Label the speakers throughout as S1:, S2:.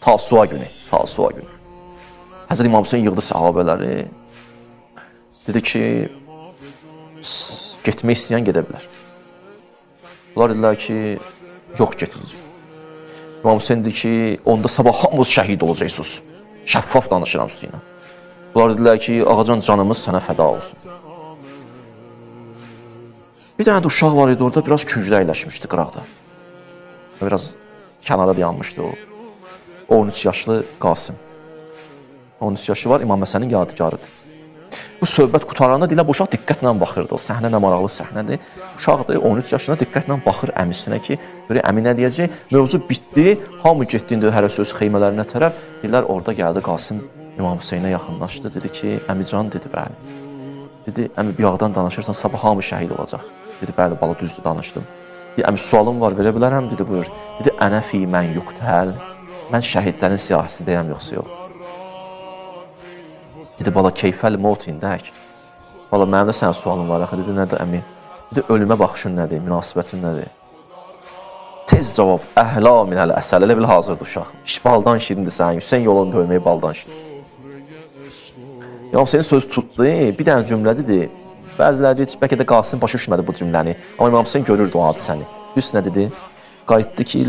S1: Tasua günü, Tasua günü. Həzrət İmam Hüseyn yığdı səhabələri. Dedi ki, getmək istəyən gedə bilər. Bunlar dedilər ki, yox getməyəcək. İmam Hüseyn dedi ki, onda sabah hamınız şəhid olacaqsınız. Şəffaf danışıram sizinlə. Bunlar dedilər ki, ağacan canımız sənə fəda olsun. Bir dənə də uşaq var idi orada, biraz küncdə əyləşmişdi qıraqda. Biraz kənarda dayanmışdı o. 13 yaşlı Qasım. 13 yaşı var, İmam Həsənin yadigarıdır. Bu söhbət qutaranda dilə bu uşaq diqqətlə baxırdı. O səhnə nə maraqlı səhnədir. Uşaqdır, 13 yaşında diqqətlə baxır əmisinə ki, görək əmi nə deyəcək. Mövzu bitdi, hamı getdi indi hərəsi öz xeymələrinə tərəf. Deyirlər, orada gəldi Qasım İmam Hüseynə yaxınlaşdı. Dedi ki, əmican, dedi, bəli. Dedi, əmi bir yağdan danışırsan, sabah hamı şəhid olacaq. Dedi, bəli, bala, düzdür, danışdım. Dedi, əmi sualım var, verə bilərəm? Dedi, buyur. Dedi, ənə fi mən yuqtəl. Mən şəhidlərin siyahısındayam, yoxsa yox? Dedi, bala, keyfəl mot indək. Bala, mənim də sənə sualım var axı. Dedi, nədir əmi? Dedi, ölümə baxışın nədir, münasibətin nədir? Tez cavab, əhla minəl əsəl, elə bil hazırdır uşaq. İş baldan şirindir sənin, Hüseyn yolunu döyməyi baldan şirin. İmam Hüseyin söz tutdu, bir dənə cümlə dedi. Bəziləri deyir, bəlkə də Qasım başa düşmədi bu cümləni. Amma İmam Hüseyin görürdü o hadisəni. Düz nə dedi? Qayıtdı ki,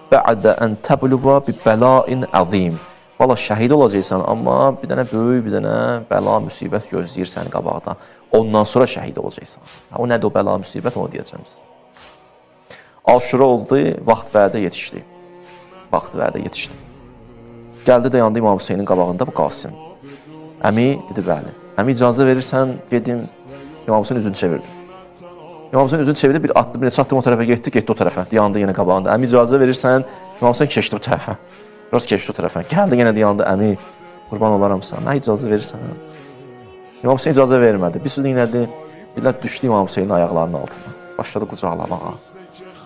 S1: bə'də ən təbluva bi bəlain əzim. Valla şəhid olacaqsan, amma bir dənə böyük, bir dənə bəla, müsibət gözləyir səni qabaqda. Ondan sonra şəhid olacaqsan. O nədir o bəla, müsibət, onu deyəcəm sizə. Aşura oldu, vaxt vədə yetişdi. Vaxt vədə yetişdi. Gəldi dayandı İmam Hüseynin qabağında bu Qasım. Əmi, dedi, bəli. Əmi, icazə verirsən, gedim. İmam Hüseyin üzünü çevirdi. İmam Hüseyin üzünü çevirdi, bir atdı, bir neçə addım o tərəfə getdi, getdi o tərəfə. Dayandı yenə qabağında. Əmi, icazə verirsən, İmam Hüseyin keçdi o tərəfə. Biraz keçdi o tərəfə. Gəldi yenə dayandı, əmi, qurban olaram sənə, mənə icazə verirsən. İmam Hüseyin icazə vermədi. Bir söz nədi? Deyirlər, düşdü İmam Hüseynin ayaqlarının altına. Başladı qucaqlamağa.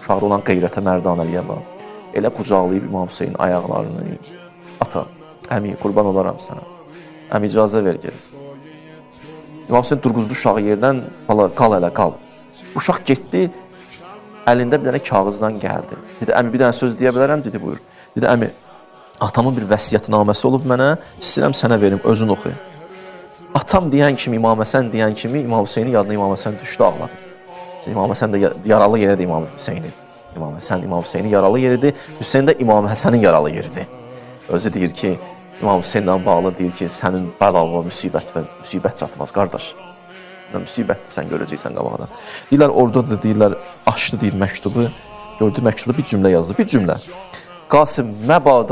S1: Uşaqda olan qeyrətə, mərdanəliyə bax. Elə qucaqlayıb İmam Hüseynin ayaqlarını. Ata, əmi, qurban olaram sənə. Əmi, icazə ver gedim. İmam Hüseyin durğuzdu uşağı yerdən, bala, qal hələ, qal. Uşaq getdi, əlində bir dənə kağızdan gəldi. Dedi, əmi, bir dənə söz deyə bilərəm? Dedi, buyur. Dedi, əmi, atamın bir vəsiyyətnaməsi olub mənə, istəyirəm sənə verim, özün oxu. Atam deyən kimi, İmam Həsən deyən kimi, İmam Hüseynin yadına İmam Həsən düşdü, ağladı. Şimdi İmam Həsən də yaralı yeridir İmam Hüseynin. İmam Həsən İmam Hüseynin yaralı yeridir, Hüseyn də İmam Həsənin yaralı yeridir. Özü deyir ki, İmam Hüseynlə bağlı deyir ki, sənin bəlava müsibət və müsibət çatmaz, qardaş. Müsibətdir, sən görəcəksən qabaqda. Deyirlər, orada da deyirlər, açdı deyir məktubu, gördü məktubda bir cümlə yazdı, bir cümlə. Qasım, məbada